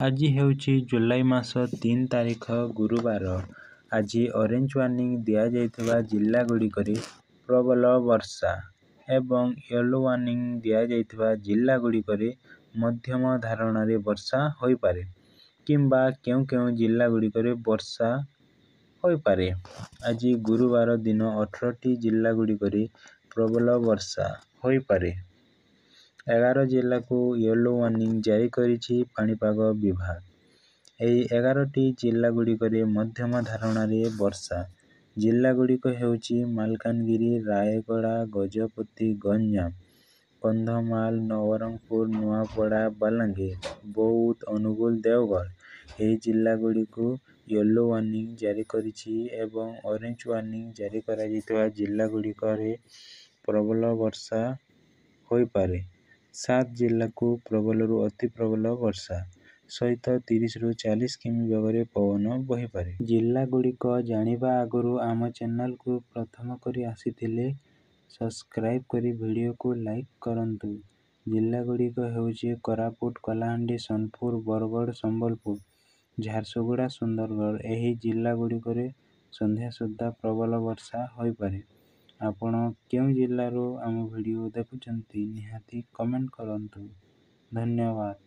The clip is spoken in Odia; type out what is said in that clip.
ଆଜି ହେଉଛି ଜୁଲାଇ ମାସ 3 ତାରିଖ ଗୁରୁବାର। ଆଜି ଅରେଞ୍ଜ ୱାର୍ଣ୍ଣିଂ ଦିଆଯାଇଥିବା ଜିଲ୍ଲାଗୁଡ଼ିକରେ ପ୍ରବଳ ବର୍ଷା ଏବଂ ୟେଲୋ ୱାର୍ଣ୍ଣିଂ ଦିଆଯାଇଥିବା ଜିଲ୍ଲାଗୁଡ଼ିକରେ ମଧ୍ୟମ ଧରଣର ବର୍ଷା ହୋଇପାରେ କିମ୍ବା କେଉଁ କେଉଁ ଜିଲ୍ଲାଗୁଡ଼ିକରେ ବର୍ଷା ହୋଇପାରେ। ଆଜି ଗୁରୁବାର ଦିନ 18ଟି ଜିଲ୍ଲାଗୁଡ଼ିକରେ ପ୍ରବଳ ବର୍ଷା ହୋଇପାରେ। 11 ଜିଲ୍ଲାକୁ ୟେଲୋ ୱାର୍ଣ୍ଣିଂ ଜାରି କରିଛି ପାଣିପାଗ ବିଭାଗ। ଏହି 11ଟି ଜିଲ୍ଲାଗୁଡ଼ିକରେ ମଧ୍ୟମ ଧରଣର ବର୍ଷା। ଜିଲ୍ଲାଗୁଡ଼ିକ ହେଉଛି ମାଲକାନଗିରି, ରାୟଗଡ଼ା, ଗଜପତି, ଗଞ୍ଜାମ, କନ୍ଧମାଳ, ନବରଙ୍ଗପୁର, ନୂଆପଡ଼ା, ବଲାଙ୍ଗୀର, ବୌଦ୍ଧ, ଅନୁଗୁଳ, ଦେଓଗଡ଼। ଏହି ଜିଲ୍ଲାଗୁଡ଼ିକୁ ୟେଲୋ ୱାର୍ଣ୍ଣିଂ ଜାରି କରିଛି ଏବଂ ଅରେଞ୍ଜ ୱାର୍ଣ୍ଣିଂ ଜାରି କରାଯାଇଥିବା ଜିଲ୍ଲାଗୁଡ଼ିକରେ ପ୍ରବଳ ବର୍ଷା ହୋଇପାରେ। 7 ଜିଲ୍ଲାକୁ ପ୍ରବଳରୁ ଅତି ପ୍ରବଳ ବର୍ଷା ସହିତ 30ରୁ 40 କିମି ବେଗରେ ପବନ ବହିପାରେ। ଜିଲ୍ଲାଗୁଡ଼ିକ ଜାଣିବା ଆଗରୁ ଆମ ଚ୍ୟାନେଲକୁ ପ୍ରଥମ କରି ଆସିଥିଲେ ସବସ୍କ୍ରାଇବ୍ କରି ଭିଡ଼ିଓକୁ ଲାଇକ୍ କରନ୍ତୁ। ଜିଲ୍ଲାଗୁଡ଼ିକ ହେଉଛି କୋରାପୁଟ, କଳାହାଣ୍ଡି, ସୋନପୁର, ବରଗଡ଼, ସମ୍ବଲପୁର, ଝାରସୁଗୁଡ଼ା, ସୁନ୍ଦରଗଡ଼। ଏହି ଜିଲ୍ଲାଗୁଡ଼ିକରେ ସନ୍ଧ୍ୟା ସୁଦ୍ଧା ପ୍ରବଳ ବର୍ଷା ହୋଇପାରେ। ଆପଣ କେଉଁ ଜିଲ୍ଲାରୁ ଆମ ଭିଡ଼ିଓ ଦେଖୁଛନ୍ତି, ନିହାତି କମେଣ୍ଟ କରନ୍ତୁ। ଧନ୍ୟବାଦ।